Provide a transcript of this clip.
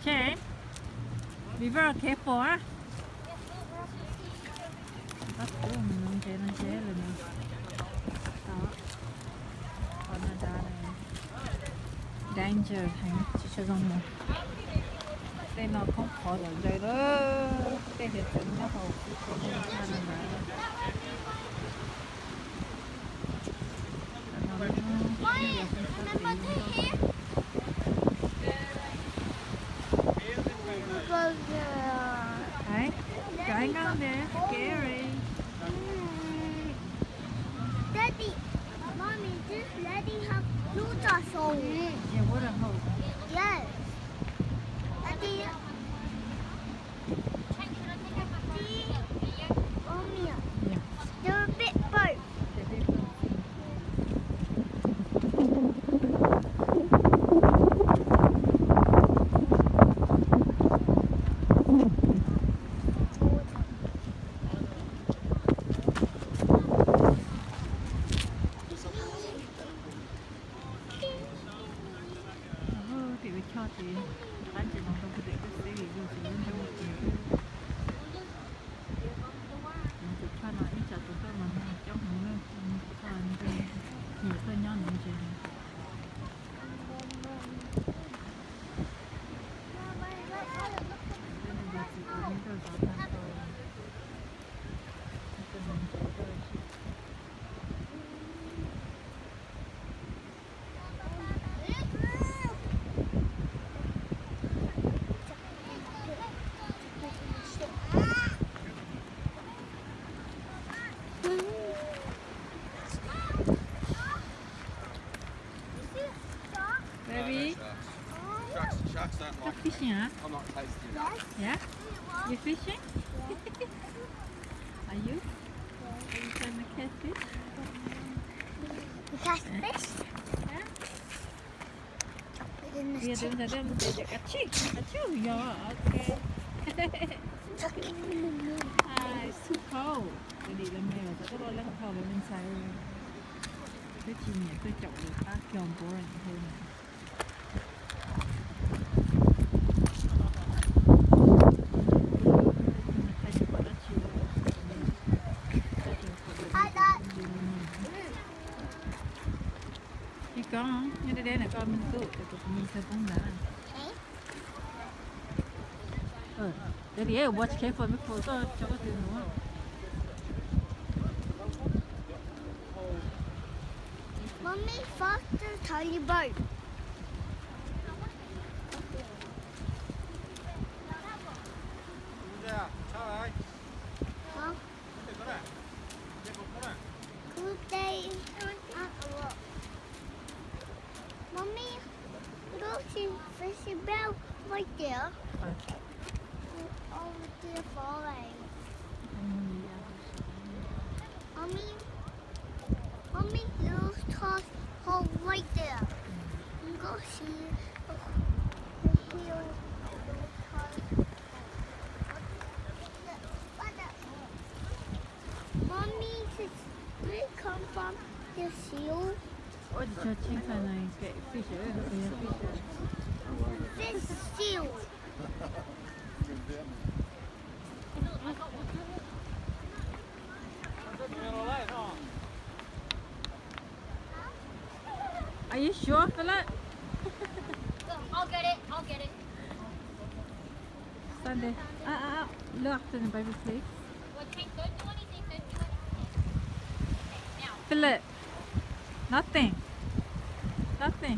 Okay. Be very careful, ah. Tab tus no ntse no ntse lawm no. Tau. Qhov no danger heev, tsis tshua zoo mus. Tej no khoob qhov zom zaws lawm, tej hiav txwv nyob hauv kuv tsis tshua no ntawd. Hey, don't go there. Scary. Daddy, Mommy, this lady have lots of souls. Yeah, what a hope. Yes. Daddy, Daddy, Mommy, yeah. They're a bit boat. They're a bit boat. Tim ua choj ces qab ntses no rau kuv tias koj xib vim yus tsis lub ncuab ces tus choj no ib tsam tus tuaj mas coob heev na, tus choj no nyuam tuaj nyob no ntses. Baby, sharks, sharks don't like fishing, huh? I'm not tasting it. Yeah? You fishing? Are you? Are you trying to catch fish? Catch fish? Yeah? It's too cold. Twb tsis nyiam tuaj caum lus qab kiag boring heev. Ib koob nyob deb deb na koj me tub, tus me txhawj poob ntawd na. Daddy, watch careful before koj tso koj tus mus. Mommy, faster, tiny boat. Hả? Could they, uh, Mommy, look, see fishing bell right there. Over there falling. Mommy, Mommy, look, toss hole right there. You go see the, the hill. Mommy, this, we come from the sea. Ua tsis tso tsheej txhais no kệ fish, fish. Fish, seal. Are you sure, Philip? I'll get it. I'll get it. Sunday. Ah, ah, ah. Look after the baby, please. Well, take, don't do anything. Don't do anything. Okay, now. Philip. Nothing. Nothing.